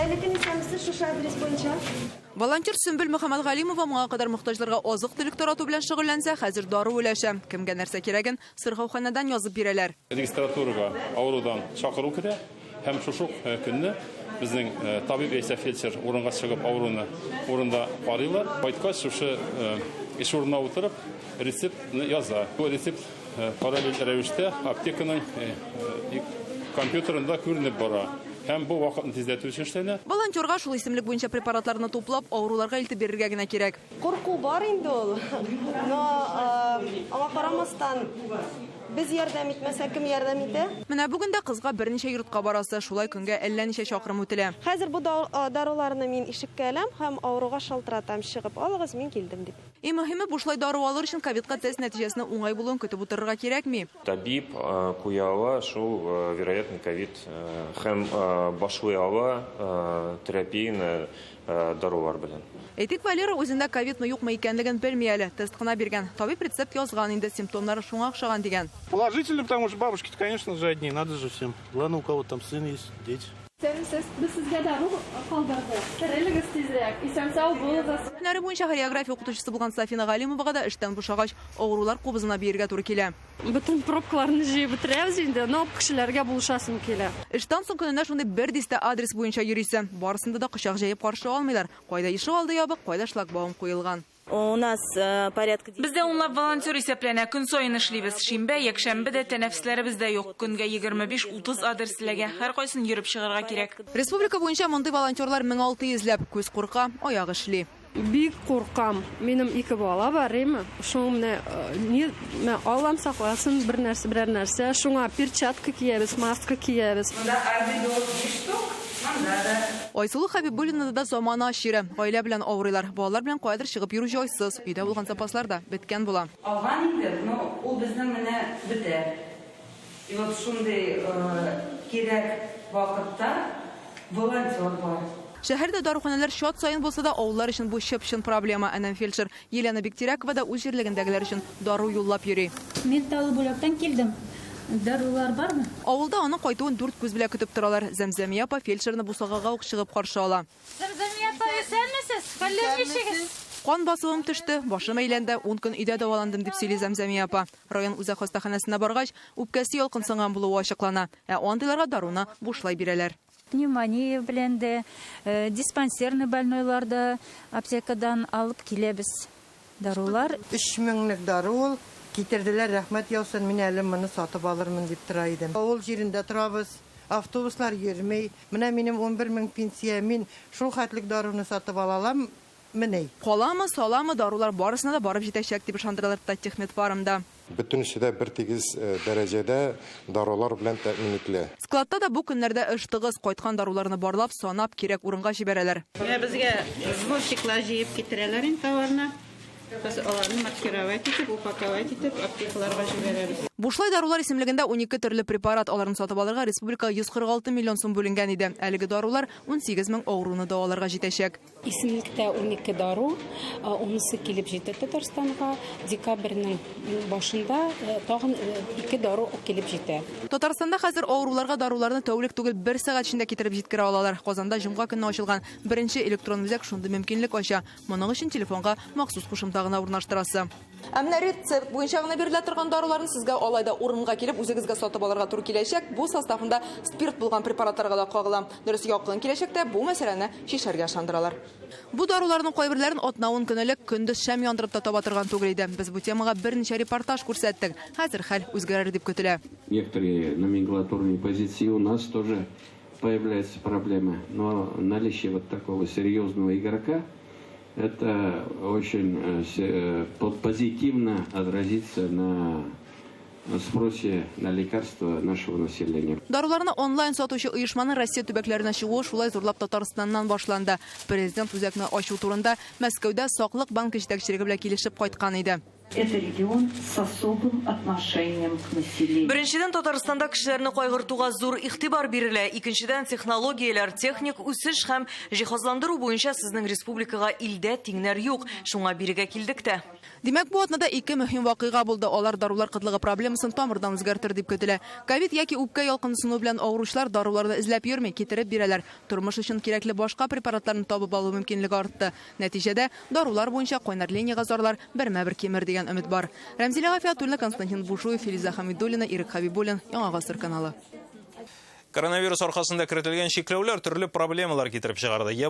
Хәерле көн, исәнмесез, шушы адрес буенча. Волонтер Сөмбел Мөхәммәтгалимова моңа кадәр мохтаҗларга азык-төлек тарату белән шөгыльләнсә, хәзер дару өләшә. Кемгә нәрсә кирәген сырхауханәдән язып бирәләр. Регистратурага авырудан чакыру керә һәм шушы ук көнне безнең табиб яисә фельдшер урынга чыгып авыруны урында карыйлар. Кайткач, шушы эш урынына утырып рецептны яза. Бу рецепт параллель рәвештә аптеканың компьютерында күренеп бара. Һәм бу вакытны тизләтү өчен эшләнә. Волонтерга шул исемлек буенча препаратларны туплап, авыруларга илтеп бирергә генә кирәк. Курку бар инде ул, но аңа карамастан, без ярдәм итмәсәк, кем ярдәм итә? Менә бүген дә кызга берничә йортка барасы, шулай көнгә әллә ничә чакрым үтелә. Хәзер бу даруларны мин ишеккә эләм һәм авыруга шалтыратам, чыгып алыгыз, мин килдем дип. Иң мөһиме, бушлай дару алыр өчен ковидка тест нәтиҗәсенең уңай булуын көтеп утырырга кирәкми. Табиб куя ала шул вероятный ковид һәм башлый ала терапияне дарулар белән. Әйтик, Валера үзендә ковидмы-юкмы икәнлеген белми әле, тест кына биргән. Табиб рецепт язган инде, симптомнары шуңа охшаган дигән. Положительный, потому что бабушки-то, конечно же, одни, надо же всем. Главное, у кого там сын есть, дети. Исәнмесез, без сезгә дару калдырдык. Терелегез тизрәк, исән-сау булыгыз. Һөнәре буенча хореография укытучысы булган Сафина Галимовага да эштән бушагач, авырулар кубызына биергә туры килә. Бөтен пробкаларны җыеп бетерәбез инде, но кешеләргә булышасым килә. Эштән соң көненә шундый бер дистә адрес буенча йөрисе. Барысында да кочак җәеп каршы алмыйлар. Кайда ишегалды ябык, кайда шлагбаум куелган. У нас порядка. Бездә унлап волонтер исәпләнә, көн саен эшлибез. Шимбә, якшәмбе дә тәнәфесләребез дә юк. Көнгә 25-30 адрес эләгә, һәркайсын йөреп чыгарга кирәк. Республика буенча мондый волонтерлар 1600 ләп. Күз курка, аяк эшли. Бик куркам. Минем ике бала бар, әйме. Шуның менә ни, менә Аллам сакласын, бер нәрсә, берәр нәрсә. Шуңа перчатка киябез, маска киябез. Монда Альбедол биш штук, монда да. Айсылу Хәбибуллинада да замана чире. Гаилә белән авырыйлар. Балалар белән каядыр чыгып йөрү җайсыз. Өйдә булган запаслар да беткән була. Алган идек, но ул безнең менә бетә. И вот шундый кирәк вакытта волонтер бар. Шәһәрдә даруханәләр чат саен булса да, авыллар өчен бу чып-чын проблема. Әнә фельдшер Елена Биктирәкова да үз җирлегендәгеләр өчен дару юллап йөри. Мин Таулы Бүләктән килдем. Дарулар бармы? Авылда аның кайтуын дүрт күз белән көтеп торалар. Зәмзәмия апа фельдшерны бусагага ук чыгып каршы ала. Зәмзәмия апа, исәнмесез! Хәлләр ничегез? Кан басымым төште, башым әйләнде, ун көн өйдә дәваландым, дип сөйли Зәмзәмия апа. Район үзәк хастаханәсенә баргач, үпкәсе ялкынсынган булуы ачыклана. Ә андыйларга даруны бушлай бирәләр. Пневмония белән дә, диспансерный больнойлар да аптекадан алып киләбез дарулар. Өч меңлек дару ул. Китерделәр, рәхмәт яусын, мин әле моны сатып алырмын дип тора идем. Авыл җирендә торабыз, автобуслар йөрми. Менә минем 11 мең пенсия, мин шул хәтлек даруны сатып ала алам мени? Каламы, саламы, дарулар барысына да барып җитәчәк, дип ышандыралар Таттехмедфармда. Бөтенесе дә бертигез дәрәҗәдә дарулар белән тәэмин ителә. Складта да бу көннәрдә эш тыгыз. Кайткан даруларны барлап, санап, кирәк урынга җибәрәләр. Менә безгә сборщиклар җыеп китерәләр инде товарны. Без аларны маркировать итеп, упаковать итеп, аптекаларга җибәрәбез. Бушлай дарулар исемлегендә 12 төрле препарат. Аларны сатып алырга республикага 146 миллион сум бүленгән иде. Әлеге дарулар 18 мең авыруны дәваларга җитәчәк. Исемлектә 12 дару, унысы килеп җитә Татарстанга. Декабрьнең башында тагын ике дару килеп җитә. Татарстанда хәзер авыруларга даруларны тәүлек түгел, бер сәгать эчендә китереп җиткерә алалар. Казанда җомга көнне ачылган беренче электрон үзәк шундый мөмкинлек ача. Моның өчен телефонга махсус кушымта гына урнаштырасы. Ә менә рецепт буенча гына бирелә торган даруларны сезгә алай да урынга килеп үзегезгә сатып алырга туры киләчәк. Бу составында спирт булган препаратларга да кагыла. Дөрес, якын киләчәктә бу мәсьәләне чишәргә ышандыралар. Бу даруларның кайберләрен атна-ун көн элек көндез шәм яндырып та таба торган түгел иде. Без бу темага берничә репортаж күрсәттек. Хәзер хәл үзгәрер дип көтелә. Некоторые номенклатурные позиции у нас тоже появляются проблемы, но наличие вот такого серьезного игрока это очень э, э, позитивно отразится на спросе на лекарства нашего населения. Даруларны онлайн сатучы оешманың Россия төбәкләренә чыгуы шулай зурлап Татарстаннан башланды. Президент үзәкне ачу турында Мәскәүдә Саклык банкы җитәкчелеге белән килешеп кайткан иде. Это регион с особым отношением к населению. Беренчедән, Татарстанда кешеләрне кайгыртуга зур игътибар бирелә. Икенчедән, технологияләр, техник үсеш һәм җиһазландыру буенча сезнең республикага илдә тиңнәр юк. Шуңа бирегә килдек тә. Димәк, бу атнада ике мөһим вакыйга булды. Алар дарулар кытлыгы проблемасын тамырдан үзгәртер дип көтелә. Ковид яки үпкә ялкынсынуы белән авыручылар даруларны эзләп йөрми, китереп бирәләр. Тормыш өчен кирәкле башка препаратларны табып алу мөмкинлеге артты. Нәтиҗәдә, дарулар буенча кайнар линиягә зарлар бермә-бер кимер дигән өмет бар. Рәмзилә Гафиятуллина, Константин Бушуев, Филиза Хәмидуллина, Ирек Хәбибуллин, Яңа Гасыр каналы. Коронавирус аркасында кертелгән чикләүләр төрле проблемалар китереп чыгарды.